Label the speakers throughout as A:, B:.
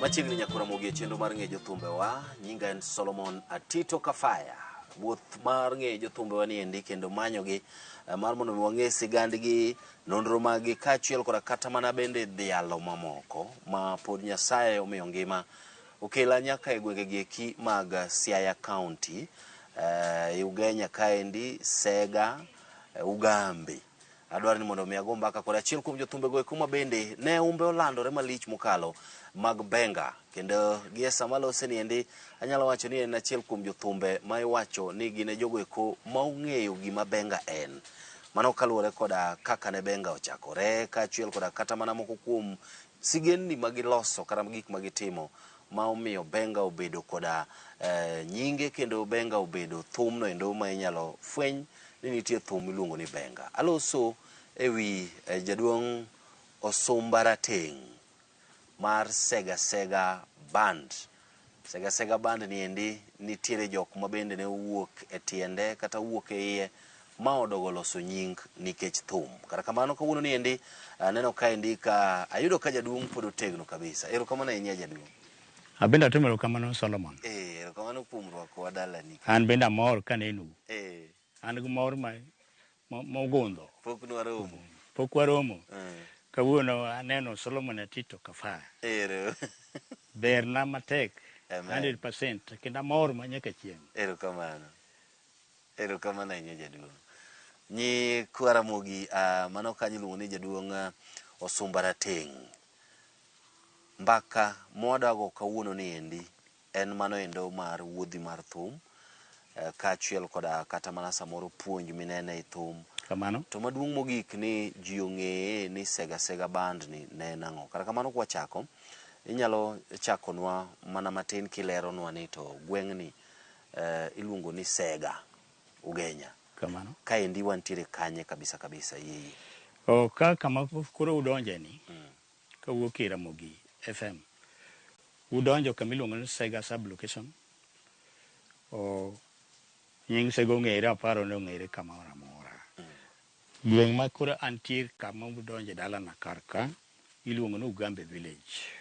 A: Machiegni nyakora mogi e chenro mar ng'e jothumbewa, nyinga en Solomon Atito Kafaya. Wuoth mar ng'e jothumbewa ni endi kendo manyogi mar mondo mi wang'e sigandgi, nonro maggi kaachiel koda kata mana bende dhialo mamoko ma pod Nyasaye omiyo ngima okela nyaka e gwenge gi eki mag Siaya County, Ugenya kaendi, Sega, Ugambi. Adwaro ni mondo mi ago mbaka kod achiel kuom jothumbe go eko ma bende ne umbe olandore malich mokalo mag Benga. Kendo gie sama alose ni endi anyalo wacho ni en achiel kuom jothumbe ma iwacho ni gin e jogo eko ma ong'eyo gima Benga en. Mano kaluwore koda kaka ne Benga ochakore kaachiel koda kata mana moko kuom sigendni ma giloso kata gik ma gitimo ma omiyo Benga obedo koda nyinge kendo Benga obedo thumno endo ma inyalo fweny ni nitie thum miluongo ni Benga. Aloso e wi jaduong' Osumba Rateng' mar Sega Sega Band. Sega Sega Band ni endi nitiere jok ma bende ne owuok e tiende kata owuok e iye ma odogo loso nying nikech thum. Kata kamano kawuono ni endi aneno ka endi ka ayudo ka jaduong' pod otegno kabisa. Erokamano ahinya jaduong'.
B: Abende atimo erokamano Solomon.
A: Erokamano kuom rwakowa dalani.
B: An bende amor kanenou. An gi mor ma mogundho.
A: Pok nwaromo.
B: Pok waromo. Kawuono aneno Solomon Atito Kafaya.
A: Ero.
B: Berna matek. 100% kendo amor ma nyaka chieng'.
A: Erokamano. Erokamano ahinya jaduong'. Nyi Kwaramogi mano kanyo iluongo ni jaduong' Osumba Rateng'. Mbaka mwadago kawuono ni endi en mano endo mar wuodhi mar thum kaachiel koda kata mana samoro puonj minene e thum.
B: Kamano.
A: To maduong' mogik ni ji ong'eye ni Sega Sega Band ni ne en ang'o. Kata kamano kwachako, inyalo chakonwa mana matin kileronwa ni to gweng'ni iluongo ni Sega Ugenya.
B: Kamano.
A: Kaendi wantiere kanye kabisa kabisa yeye.
B: O ka kama koro udonje ni, kawuok e Ramogi FM, udonjo kama iluongo ni Sega sub-location. O nying Sega ong'ere, aparo ni ong'ere kamoro amora. Gweng' ma koro antie kama udonje dalana kar ka, iluongo ni Ugambe Village.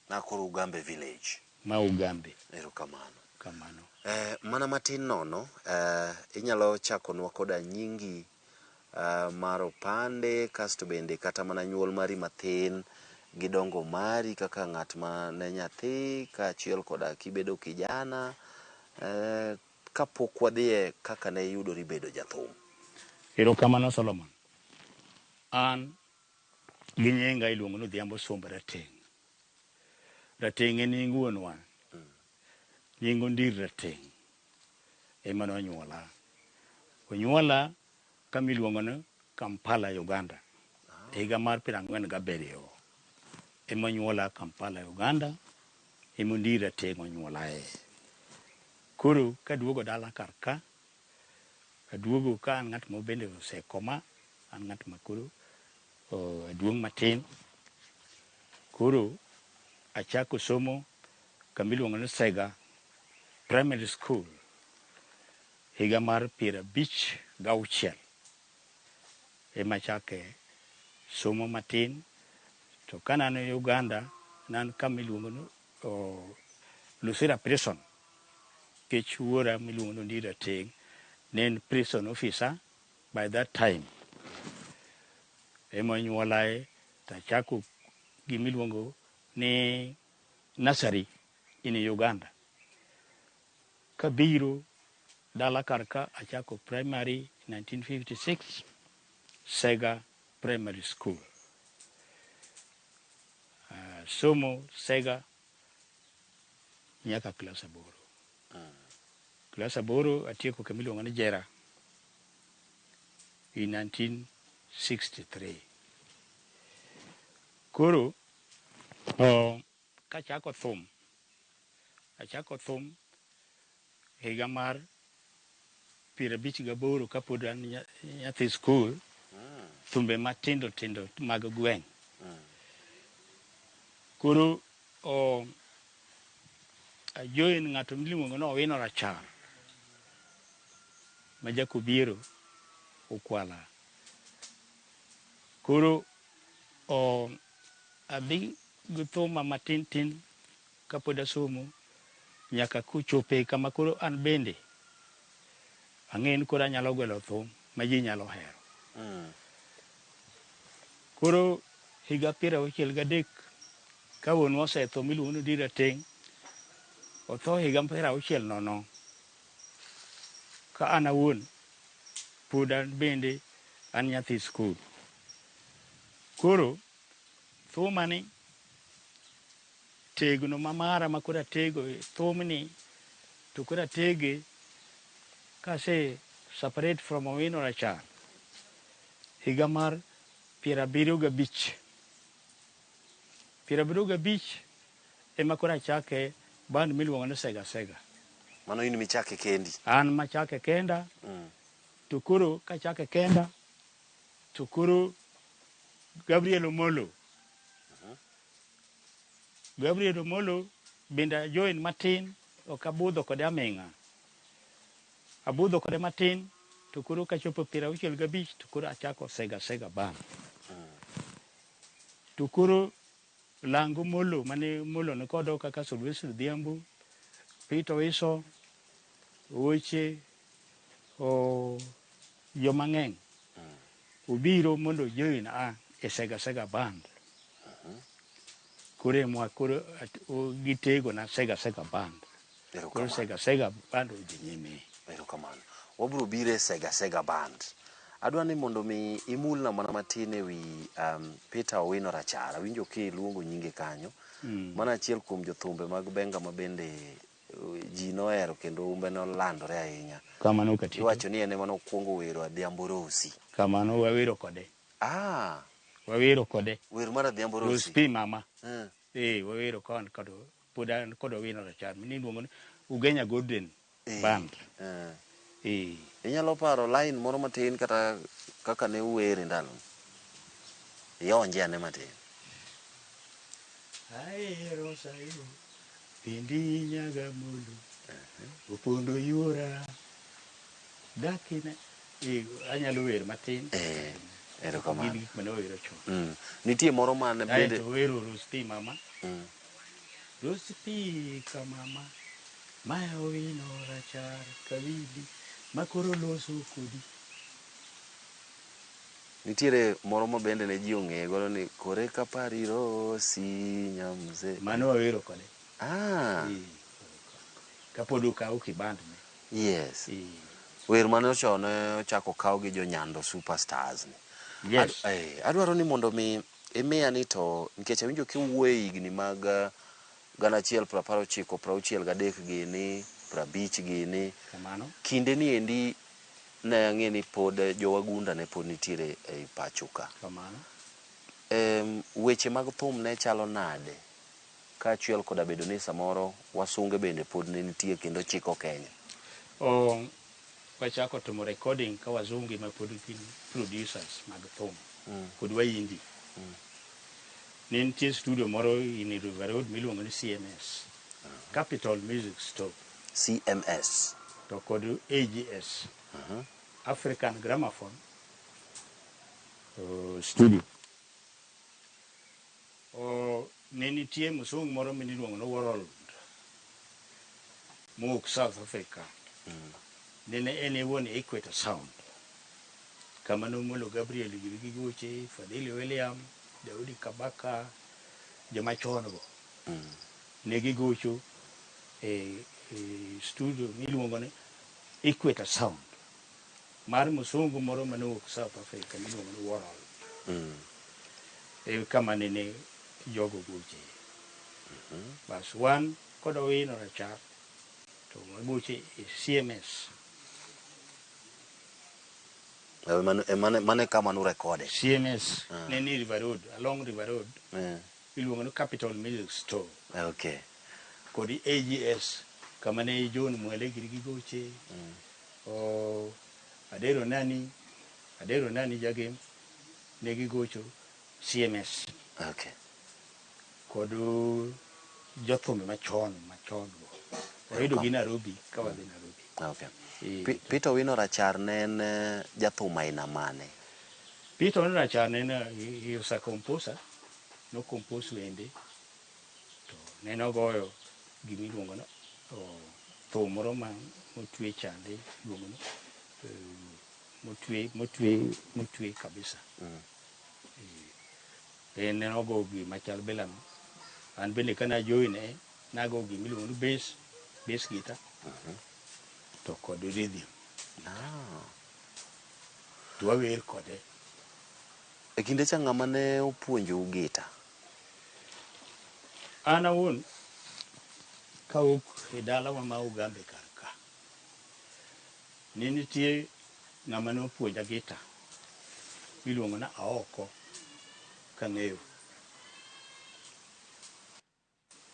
A: Ma koro Ugambe Village.
B: Ma Ugambe.
A: Erokamano.
B: Kamano.
A: Mana matin nono, inyalo chakonwa koda nyingi mar opande kasto bende kata mana nyuol mari mathin gi dongo mari kaka ng'at ma ne nyathi kaachiel koda kibedo kijana kapok wadhiye kaka ne iyudori bedo jathum.
B: Erokamano Solomon. An gi nyinga iluongo ni Odhiambo Osumba Rateng'. Rateng' en nying wuonwa. Nying Ondir Rateng' ema nonyuola. Onyuola kama iluongo ni Kampala, Uganda. Higa mar 47 ema onyuola Kampala, Uganda. Ema Ondir Rateng' onyuolae. Koro kaduogo dala kar ka, aduogo ka an ng'at ma bende osekoma, an ng'at ma koro aduong' matin. Koro achako somo kama iluongo ni Sega Primary School higa mar 56 ema achake somo matin. To kane an Uganda, ne an kama iluongo ni Luzira Prison, nikech wuora miluongo ni Ondir Rateng' ne en prison officer by that time. Ema onyuolae to achako gima iluongo ni nursery in Uganda. Kabiro dala kar ka achako primary 1956 Sega Primary School. Somo Sega nyaka klas 8. Klas 8 atieko kama iluongo ni Jera in 1963. Koro kachako thum, achako thum higa mar 58 kapod an nyathi skul, thumbe matindo tindo mag gweng'. Koro ajoin ng'ato miluongo ni Owino Rachar ma Jakobiero Okwala. Koro adhi gi thuma matin tin kapod asomo nyaka kochope kama koro an bende ang'e ni koro anyalo gwelo thum ma ji nyalo hero. Koro higa 63 ka wuonwa osetho miluongo ni Odira Teng', otho higa 60 nono. Ka an awuon pod an bende an nyathi skul. Koro thumani tegno ma mara ma koro atego thumni to koro atege kase separate from Owino Rachar higa mar 75. 75 ema koro achake band miluongo ni Sega Sega.
A: Mano in michake kendi.
B: An machake kenda. To koro kachake kenda to koro Gabriel Omolo. Gabriel Omolo bende a join matin, ok abudho kode aming'a. Abudho kode matin to koro kachopo 65 to koro achako Sega Sega band. To koro Lango Molo mane Molo ni kodo kaka Sylvester Odhiambo, Peter Oiso, Oche, o joma ng'eny obiro mondo join a e Sega Sega band. Koro emwa koro gitego na Sega Sega band. Koro Sega Sega band odhi nyime.
A: Erokamano. Wabiro biro e Sega Sega band. Adwa ni mondo mi imulna mana matin e wi Peter Owino Rachar. Awinjo kiluongo nyinge kanyo. Mano achiel kuom jothumbe mag benga ma bende ji nohero kendo umbe nolandore ahinya.
B: Kamano Katito.
A: Iwacho ni en ema nokwongo wero Adhiambo Rosi.
B: Kamano wawero kode. Wawero kode.
A: Wer mar Adhiambo Rosi.
B: Rose pi mama. Wawero kon kod pod an kod Owino Rachar. Miluongo ni Ugenya Golden Band.
A: Inyalo paro line moro matin kata kaka ne uwere ndalo? Ionje ane matin.
B: Ahero sayo pindi nyaga molo opondo yuora dakina. Anyalo wer matin.
A: Erokamano.
B: Gin gik mane wawero chon.
A: Nitie moro mane bende
B: Aeto wero Rose pi mama. Rose pi ka mama ma Owino Rachar kawili makoro loso kodi.
A: Nitiere moro ma bende ne ji ong'eye godo ni kore kapari Rosi nyamze.
B: Mano wawero kode. Kapod okaw kiband ne.
A: Yes. Wer mane ochon ochako okaw gi jo Nyando Superstars ni.
B: Yes.
A: Adwaro ni mondo mi imiya ni to nikech awinjo kiwuoyo e higni mag 1993 gini 50 gini.
B: Kamano.
A: Kinde ni endi ne ang'e ni pod jowagunda ne pod nitiere ei pacho ka.
B: Kamano.
A: Weche mag thum ne chalo nade? Kaachiel koda bedo ni samoro wasunge bende pod ne nitie kendo chiko Kenya.
B: Wachako timo recording ka wazungu ma pod gin producers mag thum. Kod Wahindi. Ne nitie studio moro in River Road miluongo ni CMS. Capital Music Store.
A: CMS.
B: To kod AGS. African Gramophone Studio. Ne nitie msungu moro miluongo ni World mowuok South Africa. Nene en e wuon Equator Sound. Kama nomolo Gabriel giri gi Goche, Fadhili William, Daudi Kabaka, joma chon go. Ne gigocho e studio miluongo ni Equator Sound mar msungu moro manowuok South Africa miluongo ni World. E kama nene jogo goche. Bas wan kod Owino Rachar to wagoche e CMS.
A: Mane kama nurekode?
B: CMS ne ni River Road, along River Road. Iluongo ni Capital Music Store. Kod AGS kama ne John Mwele giri gi goche. Adero Nani Jagem ne gigocho CMS. Kod jothumbe machon go. Wayudo gi Nairobi ka wadhi Nairobi.
A: Peter Owino Rachar ne en jathum aina mane?
B: Peter Owino Rachar ne en he was a composer. No compose wende. Nene ogoyo gima iluongo ni thum moro ma motwe chande iluongo ni motwe motwe motwe kabisa. En ne ogo gima chal bilano. An bende kane a join e nago gima iluongo ni bass, bass guitar to kod rhythm. To wawer kode.
A: E kinde cha ng'ama ne opuonjou gita?
B: An awuon kawuok e dalawa ma Ugambe kar ka, ne nitie ng'ama ne opuonja gita miluongo ni Aoko kang'eyo.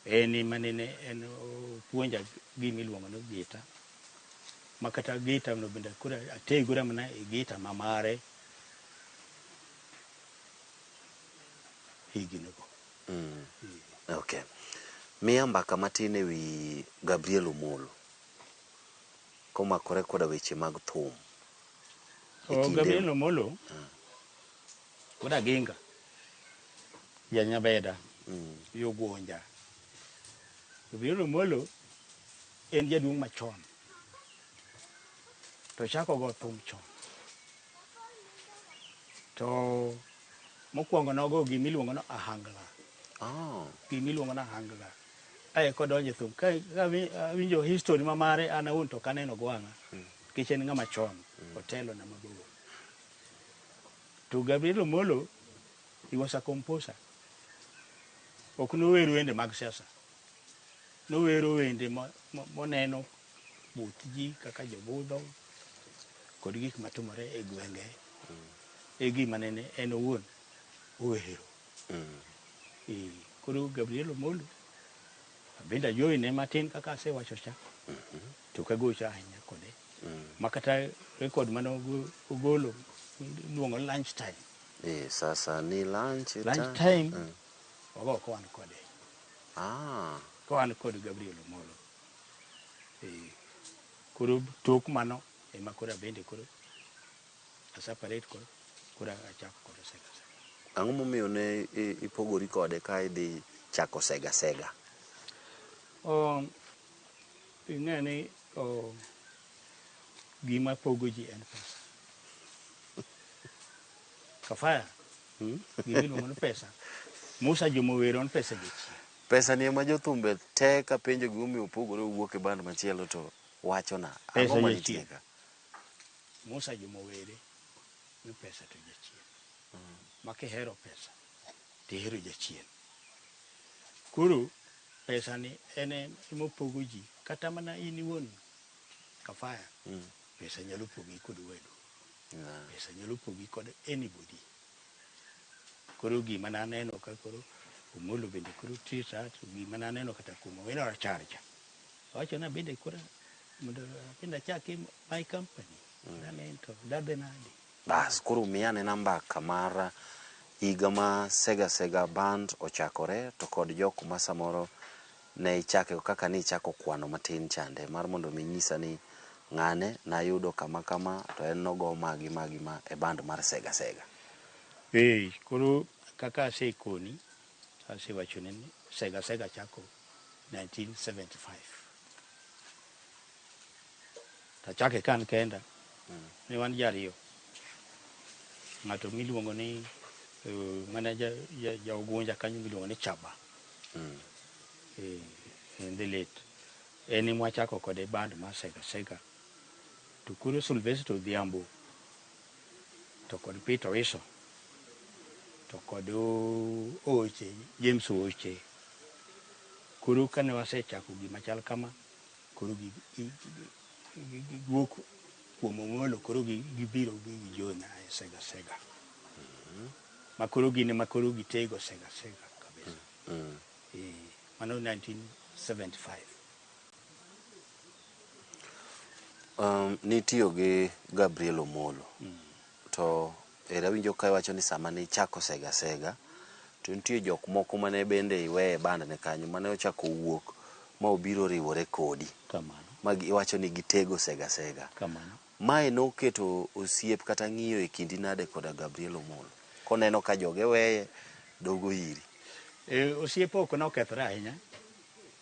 B: En ema nene en opuonja gima iluongo ni gita ma kata gita no bende koro ategora mana e gita ma mare higni go.
A: Okay. Miya mbaka matin e wi Gabriel Omolo komakore koda weche mag thum. E kinde-
B: Gabriel Omolo wuod Aginga ja Nyabeda Yugunja. Gabriel Omolo en jaduong' machon to ochako go thum chon. To mokwongo nogo gima iluongo ni ahangla. Gima iluongo ni ahangla. Ae kodonjo e thum. Ka awinjo history ma mare an awuon to ok aneno gi wang'a. Nikech en ng'ama chon. Otelo na mabor. To Gabriel Omolo, he was a composer. Ok nower wende mag siasa. Nowero wende moneno buth ji kaka jobudho kod gik matimore e gwenge. E gima nene en owuon owero. Koro Gabriel Omolo abende ajoine matin kaka asewacho cha. To ok agocho ahinya kode. Ma kata record mane ogolo iluongo ni lunch time.
A: Sasa ni lunch time.
B: Lunch time wago ka wan kode. Ka wan kod Gabriel Omolo. Koro tok mano ema koro abende koro a separate koro koro achako kode Sega Sega.
A: Ang'o momiyo ne ipogori kode ka idhi chako Sega Sega?
B: Ing'e ni gima pogo ji en pesa. Kafaya, gima iluongo ni pesa. Musa Juma owero ni pesa jachien.
A: Pesa ni ema jothumbe te kapenjo gimomiyo opogore owuok e band machielo to wachona.
B: Pesa
A: Ang'o manitie
B: jachien.
A: ka?
B: Musa Juma owere ni pesa to jachien. Ma kihero pesa to ihero jachien. Koro pesa ni en ema opogo ji kata mana in iwuon Kafaya pesa nyalo pogi kod wadu. Pesa nyalo pogi kod anybody. Koro gima naneno ka koro Omolo bende koro tisa to gima naneno kata kuom Owino Rachar cha. Awacho ni abende koro mondo abende achaki my company. Nane to dadhi nade.
A: Bas, koro miya anena mbaka mar higa ma Sega Sega Band ochakore to kod jok ma samoro ne ichake kaka ne ichako kwano matin chande mar mondo mi inyisa ni ng'ane nayudo kama kama to en nogo ma gi ma gi ma e band mar Sega Sega.
B: Koro kaka asekoni, asewachoni ni Sega Sega chako 1975. Tachake ka an kenda, ne wan ji ariyo. Ng'ato miluongo ni mana ja Ugunja kanyo miluongo ni Chaba. En the late. En ema wachako kode band mar Sega Sega. To koro Sylvester Odhiambo to kod Peter Oiso to kod Oche, James Oche. Koro kane wasechako gima chal kama, koro giwuok kuom Omolo koro gibiro gi join e Sega Sega. Ma koro gin ema koro gitego Sega Sega kabisa. Mano 1975.
A: Nitiyo gi Gabriel Omolo. To ere awinjo ka iwacho ni sama nichako Sega Sega to nitie jok moko mane bende iweye band ne kanyo mane ochako wuok ma obiro riwore kodi.
B: Kamano.
A: Ma iwacho ni gitego Sega Sega.
B: Kamano.
A: Mae noketo osiep kata ng'iyo e kindi nade koda Gabriel Omolo? Koneno ka joge weye, dogo iri.
B: Osiep ok nokethore ahinya.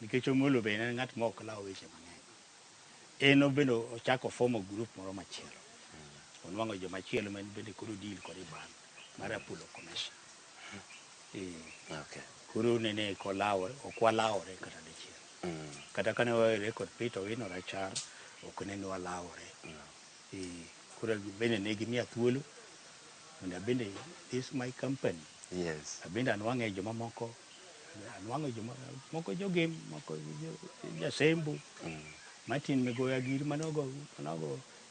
B: Nikech Omolo be en ng'at ma ok law weche mang'eny. En bende ochako form group moro machielo. Onwang'o jomachielo ma en bende koro deal kode band mar Apollo Commercial.
A: Okay.
B: Koro nene kolawore, ok walawore kata dichiel. Kata kane wawere kod Peter Owino Rachar, ok nene walawore. Koro bende ne gimiya thuolo mondo abende this my company. Abende anwang'e joma moko, anwang'o joma moko jogem, moko jasembo. Martin Migoya giri manogo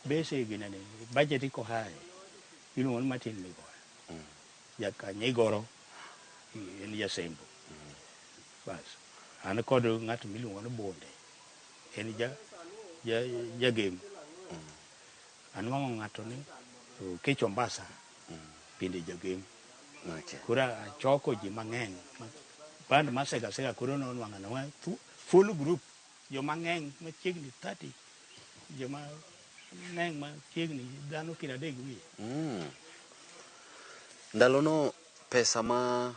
B: bese ginene budget iko high. Iluongo ni Martin Migoya. Jakanyigoro en jasembo. Bas. An kod ng'at miluongo ni Bonde. En jagem. Anwang'o ng'ato ni Kecho Ombasa bende jagem. Koro achoko ji mang'eny. Band mar Sega Sega koro nonwang'o anwang'a full group. Joma ng'eny machiegni 30. Joma ng'eny machiegni dhano 30 wiye.
A: Ndalono pesa ma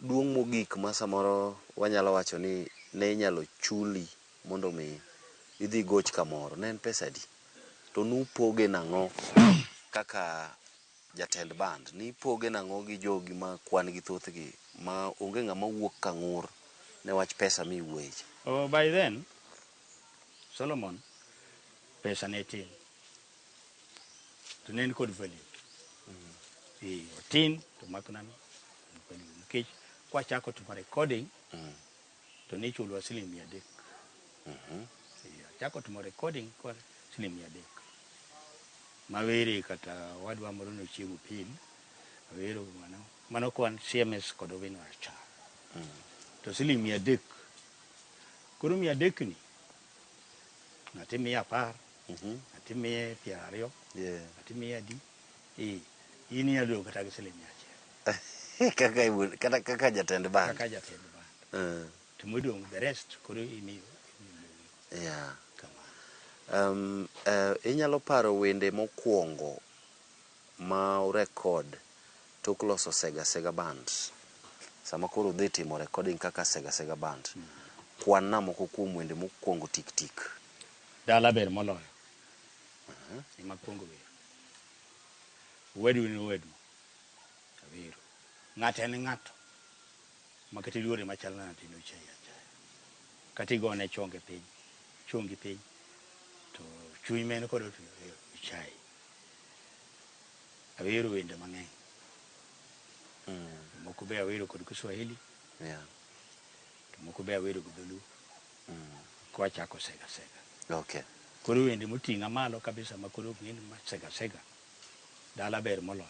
A: duong' mogik ma samoro wanyalo wacho ni ne inyalo chuli mondo mi idhi goch kamoro ne en pesa adi? To nupoge nang'o kaka jatend band? Nipoge nang'o gi jogi ma kwan gi thothgi ma onge ng'ama wuok ka ng'ur ne wach pesa miwuoye cha?
B: Oh, by then, Solomon, pesa ne tin. To ne en kod value. Otin to mak nano value. Nikech kwachako timo recording, to nichulwa siling 300. Achako timo recording kwa siling 300. Mawere kata wadwa moro nochiemo pin, awero mano kwan CMS kod Owino Rachar. To siling 300. Koro 300 ni, ng'ati miye 10, ng'ati miye 20, ng'ati miye adi, in inyalo dong' kata gi siling 100.
A: Kaka kaka jatend band.
B: Kaka jatend band. To modong' the rest koro imiyo.
A: Kamano. Inyalo paro wende mokwongo ma urekod tok loso Sega Sega Band? Sama koro udhi timo recording kaka Sega Sega Band. Kwan na moko kuom wende mokwongo tik tik.
B: Dala ber moloyo. Ema kwongo wer. Wedu ni wedu. Awero. Ng'ato en ng'ato. Ma kata iluore machal nade to inochayi achaya. Kata igone chonge piny, chongi piny, to chuny ma en godo to ochayi. Awero wende mang'eny. Moko be awero kod Kiswahili. To moko be awero gi Dholuo. Kwachako Sega Sega. Koro wende moting'a malo kabisa ma koro ng'eni ma Sega Sega. Dala ber moloyo.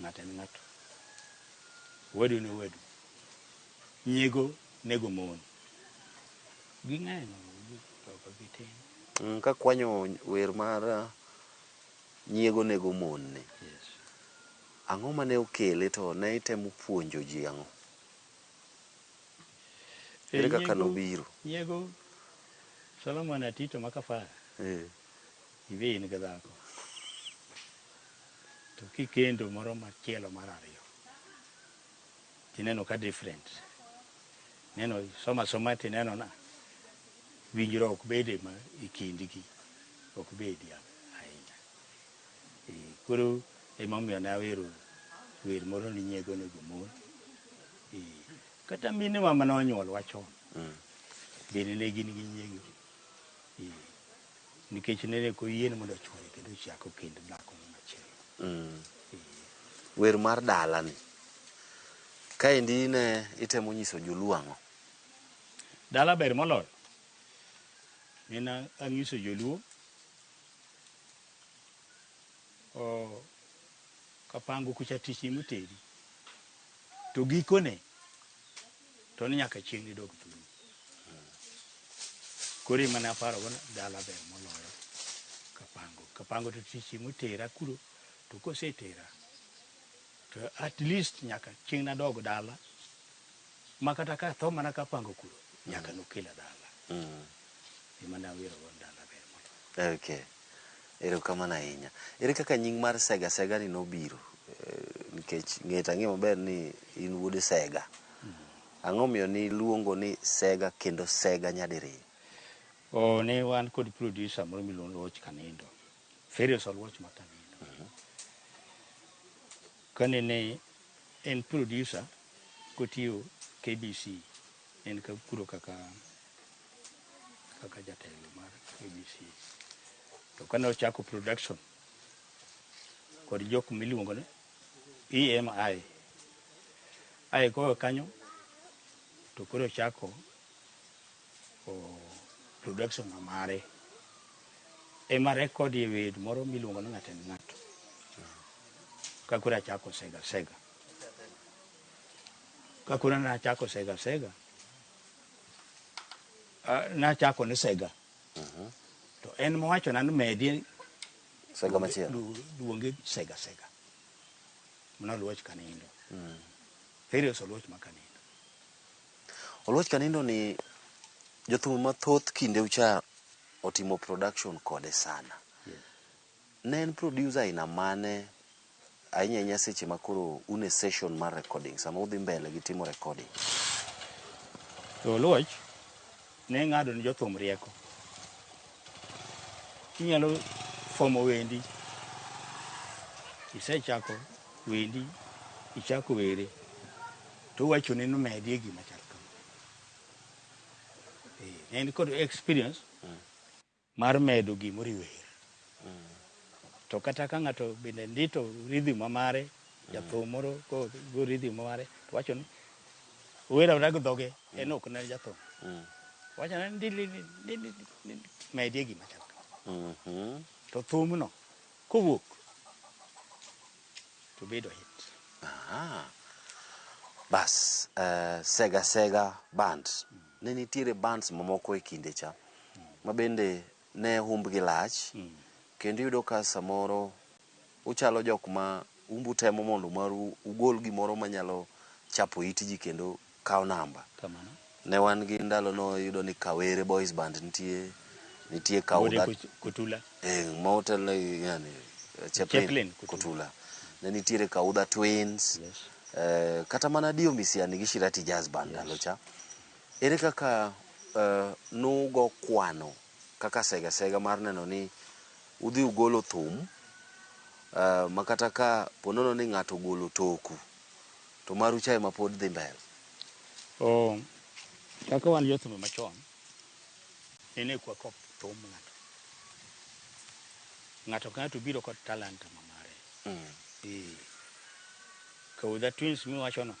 B: Ng'ato en ng'ato. Wedu ni wedu. Nyiego nego mon. Ging'eny to ok gitin.
A: Kakwanyo wer mar nyiego nego mon ni. Ang'o mane okele to ne itemo puonjo ji ang'o? Ere kaka nobiro?
B: Nyiego Solomon Atito Makafaya. Ibe in gi dhako. To kikendo moro machielo mar ariyo. Tineno ka different. Neno soma soma tineno na winjruok bede ma e kindgi ok bedi ahinya. Koro emomiyo ne awero wer moro ni nyiego nego mon. Kata minewa mane onyuolwa chon bende ne gin gi nyiego. Nikech nene ok oyiene mondo chuore kendo ochak okend dhako machielo.
A: Wer mar dala ni. Kaendi ne itemo nyiso joluo ang'o?
B: Dala ber moloyo. Nene anyiso joluo kapango kucha tich emoteri. To gikone to ni nyaka chieng' nidog thuru. Koro ema ne aparo go dala ber moloyo kapango. Kapango to tich emotera kuro to kosetera to at least nyaka chieng' nadog dala ma kata ka atho mana kapango kuro nyaka nokela dala. Ema ne awero go dala ber moloyo.
A: Okay. Erokamano ahinya. Ere kaka nying mar Sega Sega ni nobiro? Nikech ng'eto ang'e maber ni in wuod Sega. Ang'o miyo niluongo ni Sega kendo Sega nyadiriyo?
B: O ne wan kod producer moro miluongo ni Oluoch Kanindo. Ferius Oluoch ma Kanindo. Kane ne en producer kotiyo KBC, ne en kuro kaka jatelo mar KBC. To kane ochako production kod jok miluongo ni EMI, ae koa kanyo to koro ochako production ma mare. Ema record e wer moro miluongo ni ng'ato en ng'ato. Ka koro achako Sega Sega. Ka koro nachako Sega Sega, nachako ni Sega. To en mowachona ni medie
A: Sega machielo.
B: Luonge Sega Sega. Mano Oluoch Kanindo. Ferius Oluoch ma Kanindo.
A: Oluoch Kanindo ni jothum mathoth kinde ucha otimo production kode sana.
B: Yes.
A: Ne en producer aina mane ahinya ahinya seche ma koro un e session mar recording, sama udhi mbele gi timo recording?
B: To Oluoch ne ng'ado ni jothum rieko. Inyalo fomo wendi, isechako wendi, ichako were, to owachoni ni medie gima chal kama. Ne en kod experience mar medo gimoro e wer. To kata ka ng'ato bende ndito rhythm ma mare, jathum moro go rhythm ma mare, to wacho ni owero awera gi dhoge, en ok ne jathum. Wacho ni ndi medie gima chal kama. To thumno kowuok to bedo hit.
A: Bas, Sega Sega band. Ne nitiere bands mamoko e kinde cha ma bende ne humbgi lach. Kendo iyudo ka samoro uchalo jok ma umbu temo mondo maru ugol gimoro manyalo chapo it ji kendo kawo namba.
B: Kamano.
A: Ne wan gi ndalo no iyudo ni Kawere Boys Band nitie Kaudha
B: Kotula.
A: Ma otelne yani Chaplin,
B: Chaplin
A: Kotula. Ne nitiere Kaudha Twins.
B: Yes.
A: Kata mana Dio Misiani gi Shirati Jazz Band ndalo cha. Ere kaka nugo kwano kaka Sega Sega mar neno ni udhi ugolo thum ma kata ka ponono ni ng'ato ogolo toku to maru cha ema pod dhi mbele?
B: Kaka wan jothum machon, ne kwa kop thum ng'ato. Ng'ato ka ng'ato biro kod talanta ma mare. Kaudha Twins miwachono,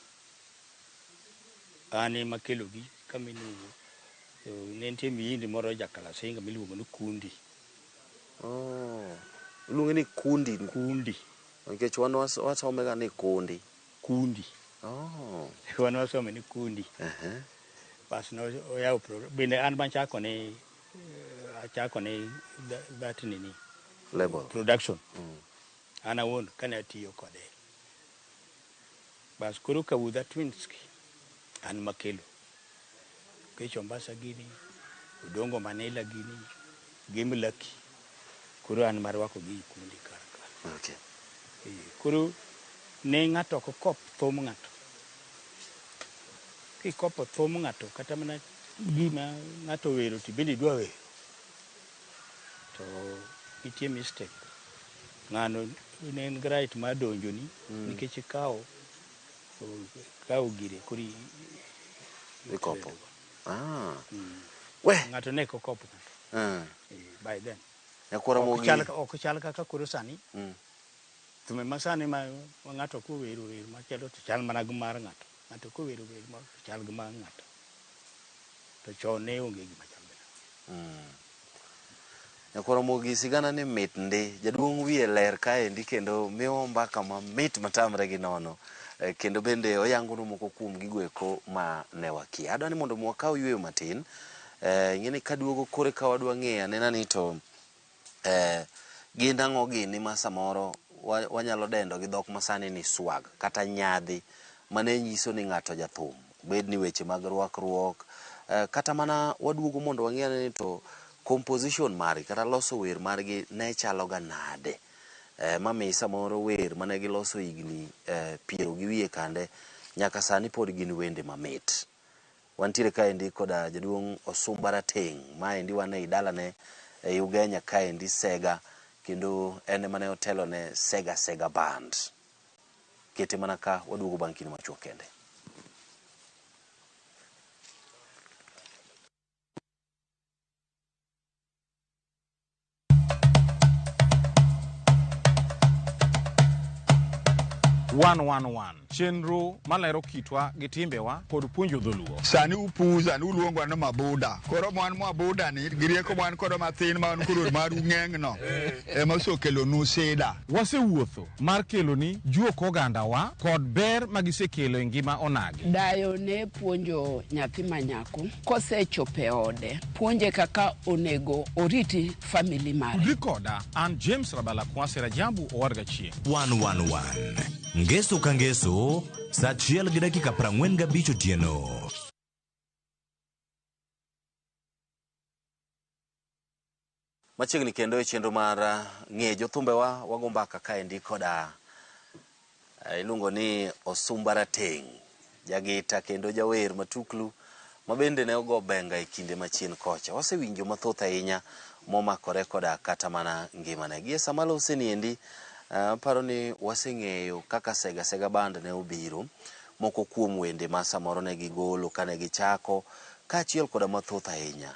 B: an ema kelogi kama iluongo. Ne nitie mihindi moro ja Kalasinga miluongo ni Kundi.
A: Iluonge ni Kundi.
B: Kundi.
A: Nikech wan wasome ga ni Kundi.
B: Kundi. Wan wasome ni Kundi. Bas no oyawo bende an machako ni achako ni that nini
A: label
B: production. An awuon kane atiyo kode. Bas koro Kaudha Twins ki an makelo. Nikech Ombasa gini, Odongo Manila gini, gi Mlaki. Koro an marwako gi e kundi kar ka. Koro ne ng'ato ok kop thum ng'ato. Kikopo thum ng'ato kata mana gima ng'ato owero to bende idwa wero, to nitie mistake. Ng'ano ne en gi right mar donjoni nikech ikawo gire koro
A: ikopo. We
B: ng'ato ne ok okopo ng'ato. By then. Ok chal kaka koro sani. Thume masani ma ng'ato kowero wer machielo to chal mana gi mar ng'ato. Ng'ato kowero wer moro to chal gi mar ng'ato. To chon ne onge gima chal gi.
A: Nyakwar Ramogi sigana ni mit ndi. Jaduong' wiye ler kaendi kendo miyo mbaka mamit matamre gi nono. Kendo bende oyango moko kuom gigo eko ma ne wakia. Adwa ni mondo wakaw yueyo matin. Ing'e ni kaduogo kore ka wadwa ng'eyo anena ni to gin ang'o gini ma samoro wanyalo dendo gi dhok masani ni swag kata nyadhi mane nyiso ni ng'ato jathum. Bed ni weche mag rwakruok, kata mana waduogo mondo wang'e ni to composition margi kata loso wer margi ne chalo ga nade. Mami samoro wer mane giloso higni piero gi wiye kande nyaka sani pod gin wende mamit. Wantiere kaendi koda jaduong' Osumba Rateng', maendi wan ei dalane ei Ugenya kaendi Sega, kendo en ema ne otelo ne Sega Sega Band. Kete mana ka waduogo bang' kinde machuok kende.
C: One one one chenro malero kitwa gi timbewa kod puonjo dholuo.
D: Sani upuza ni uluongwa ni mabuda. Koro mwan mwabuda ni gi rieko mwan kodo mathin ma wan koro maru ng'eng no ema osekelonu sida.
C: Wasewuotho mar keloni juok ogandawa kod ber magisekelo e ngima onagi.
E: Dayo ne puonjo nyathi manyako kosechopo e ode, puonje kaka onego oriti family mare.
C: Tudri koda an James Rabala Kwasi Rajabu owad gachieng'.
F: 111 Ngeso ka ngeso, saa achiel gi dakika 45 otieno.
A: Machiegni kendo e chenro mar ng'e jothumbewa wago mbaka kaendi koda iluongo ni Osumba Rateng', jagita kendo jawer matuklu ma bende ne ogo benga e kinde machien kocha. Wasewinjo mathoth ahinya momakore koda kata mana ngimane. Gie sama lose niendi, aparo ni waseng'eyo kaka Sega Sega Band ne obiro, moko kuom wende ma samoro ne gigolo kane gichako, kaachiel koda mathoth ahinya.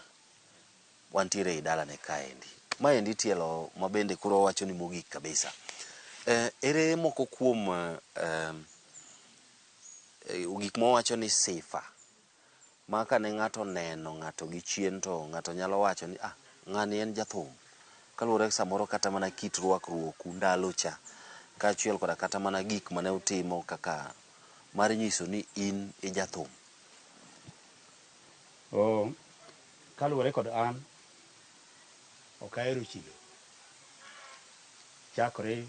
A: Wantiere ei dalane kaendi. Maendi tielo ma bende koro wawacho ni mogik kabisa. Ere moko kuom gik mawacho ni sifa ma kane ng'ato oneno ng'ato gi chien to ng'ato nyalo wacho ni ah, ng'ani en jathum. Kaluwore samoro kata mana kit rwakruoku ndalo cha, kaachiel koda kata mana gik mane utimo kaka mar nyiso ni in e jathum.
B: Oh, kaluwore kod an, ok ahero chilo. Chakore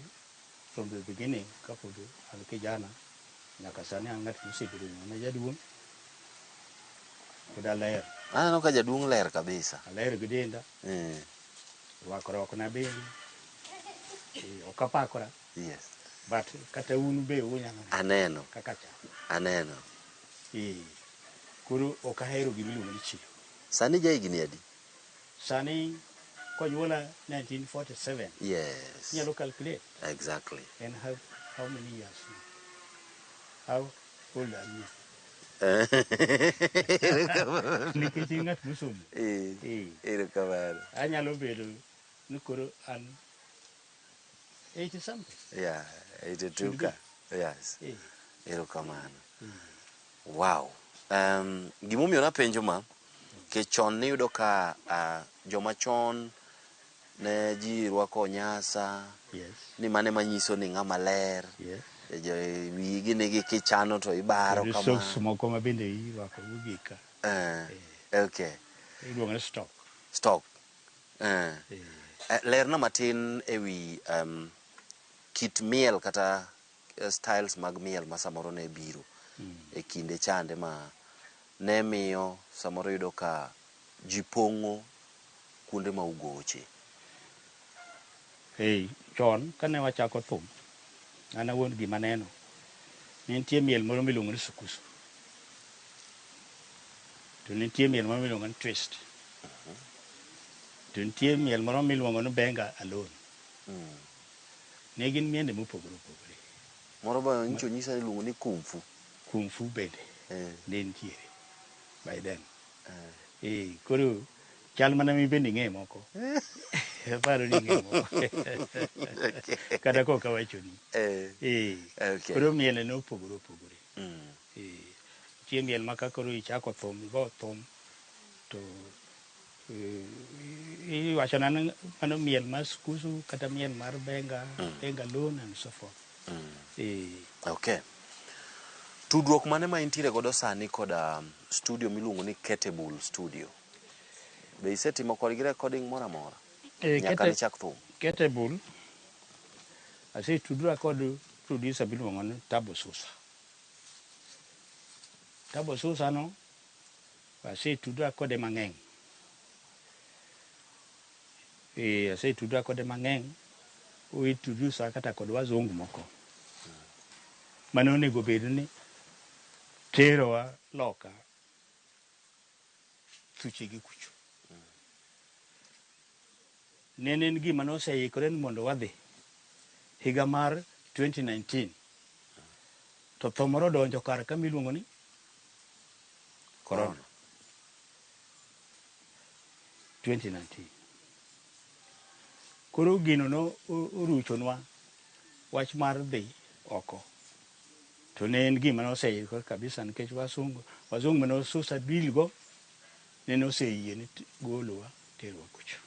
B: from the beginning kapod an kijana nyaka sani an ng'at mosebedo ng'ama jaduong' pod aler.
A: Aneno ka jaduong' ler kabisa.
B: Aler gi denda, rwakruok na bende, ok apakora. But kata un be unyalo neno
A: Aneno.
B: kaka chal.
A: Aneno.
B: Koro ok ahero gima iluongo ni chilo.
A: Sani ja higni adi?
B: Sani konyuola 1947. Inyalo calculate.
A: Exactly.
B: And how many years now? How old are you? Nikech in ng'at mosomo.
A: Erokamano.
B: Anyalo bedo ni koro an 80 something.
A: Yeah, 82
B: Should
A: ka.
B: be.
A: Yes. Erokamano. Wow. Gimomiyo napenjo ma, nikech chon niyudo ka joma chon ne ji rwako onyasa, ni mane manyiso ni ng'ama ler. Wigi nigi kichano to ibaro
B: Kod
A: kama.
B: socks moko ma bende irwako mogik ka. Iluongo ni stock.
A: Stock. Lerna matin ewi kit miel kata styles mag miel ma samoro ne biro e kinde chande ma ne miyo samoro yudo ka ji pong'o kuonde ma ugoche.
B: Chon kane wachako thum, an awuon gima neno, ne nitie miel moro miluongo ni sukusu. To nitie miel moro miluongo ni twist. To nitie miel moro miluongo ni benga alone. Ne gin miende mopogore opogore.
A: Moro be nyicho nyisa ni iluongo ni kung fu.
B: Kung fu bende ne nitiere by then. Koro chal mana mi bende ing'e moko. Aparo ni ing'e moko. Kata kok awachoni. Koro miel ne opogore opogore. Nitie miel ma ka koro ichako thum, igo thum, to iwachona ni mano miel mar sukusu kata miel mar benga, benga alone and so forth.
A: Okay. Tudruok mane ma intiere godo sani koda studio miluongo ni Ketebul Studio? Be isetimo kodgi recording moro amora? Nyaka ne chak thum.
B: Ketebul, asetudra kod producer miluongo ni Tabo Susa. Tabo Susa no, asetudra kode mang'eny. Asetudra kode mang'eny. O introduce kata kod wazungu moko. Mane onego bed ni terowa loka Thuchegi kucho. Nene en gima noseikore ni mondo wadhi higa mar 2019 to tho moro odonjo kar kama iluongo ni Corona. 2019. Koro gino no oruchonwa wach mar dhi oko. To ne en gima noseikore kabisa nikech wasungu wazungu mane osusa deal go nene oseyie ni golowa terwa kucho.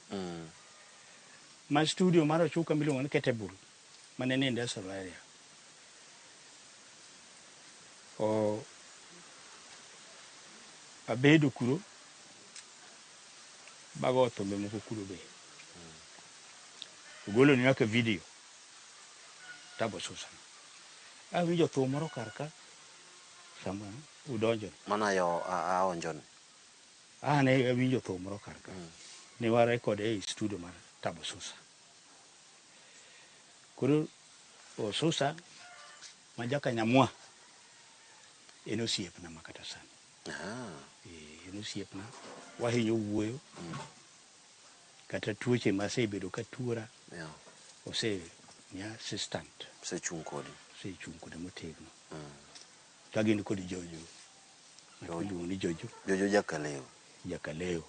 B: Ma studio mar Ochuka miluongo ni Ketebul mane ni industrial area. O abedo kuro bago thumbe moko kuro be. Ogolo ni nyaka video. Tabo Susan. Awinjo thum moro kar ka sama udonjo.
A: Mano yo aonjo ni.
B: Ah, ne awinjo thum moro kar ka. Ne wa record e studio mar Tabo Susa. Koro Osusa ma jaka Nyamwa en osiepna ma kata sani. En osiepna wahinyo wuoyo kata tuoche masebedo ka tuora osemiya assistant.
A: Osechung' kodi.
B: Osechung' koda motegno. Ka gin kod Jojo. Ng'at miluongo ni Jojo.
A: Jojo Jakaleo.
B: Jakaleo.